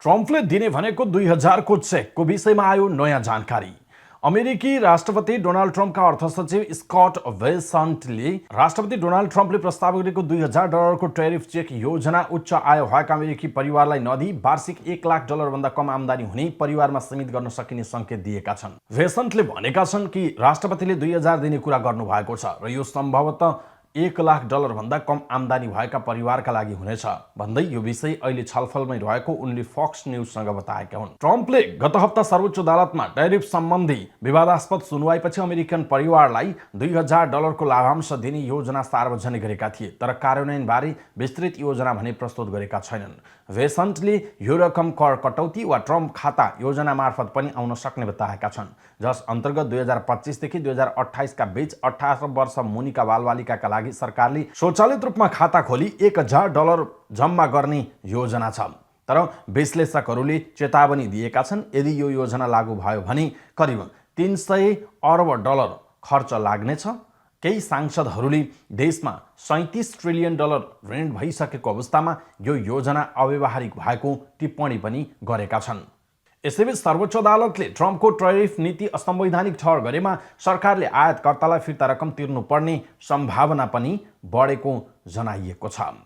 ट्रम्पले दिने भनेको 2000 को चेकको विषयमा आयो नयाँ जानकारी। अमेरिकी राष्ट्रपति डोनाल्ड ट्रम्पका अर्थ सचिव स्कट बेसन्टले राष्ट्रपति डोनाल्ड ट्रम्पले प्रस्ताव गरेको $2000 को टैरिफ चेक योजना उच्च आय भएका अमेरिकी परिवारलाई नदिई वार्षिक $1,00,000 भन्दा कम आमदानी हुने परिवारमा सीमित गर्न सकिने संकेत दिएका छन्। बेसन्टले भनेका छन् कि राष्ट्रपतिले 2000 दिने कुरा गर्नुभएको छ र यो सम्भवतः $1,00,000 भन्दा कम आमदानी भएका परिवारका लागि हुनेछ भन्दै यो विषय अहिले छलफलमै रहेको उनले फक्स न्यूजसँग बताएका हुन्। ट्रम्पले गत हप्ता सर्वोच्च अदालतमा टैरिफ सम्बन्धी विवादास्पद सुनवाईपछि अमेरिकन परिवारलाई $2000 को लाभांश दिने योजना सार्वजनिक गरेका थिए, तर कार्यान्वयनबारे विस्तृत योजना भने प्रस्तुत गरेका छैनन्। बेसन्टले यो रकम कर कटौती वा ट्रम्प खाता योजना मार्फत पनि आउन सक्ने बताएका छन्, जस अन्तर्गत 2025 देखि 2028 का बीच 18 वर्ष मुनिका बालबालिकाका लागि सरकारले स्वचालित रूपमा खाता खोली $1000 जम्मा गर्ने योजना छ। तर विश्लेषकहरूले चेतावनी दिएका छन्, यदि यो योजना लागू भयो भने करिब $300 अरब खर्च लाग्नेछ। केही सांसदहरूले देशमा $37 ट्रिलियन ऋण भइसकेको अवस्थामा यो योजना अव्यावहारिक भएको टिप्पणी पनि गरेका छन्। यसैबीच सर्वोच्च अदालतले ट्रम्पको टैरिफ नीति असंवैधानिक ठहर गरेमा सरकारले आयातकर्तालाई फिर्ता रकम तिर्नुपर्ने सम्भावना पनि बढेको जनाइएको छ।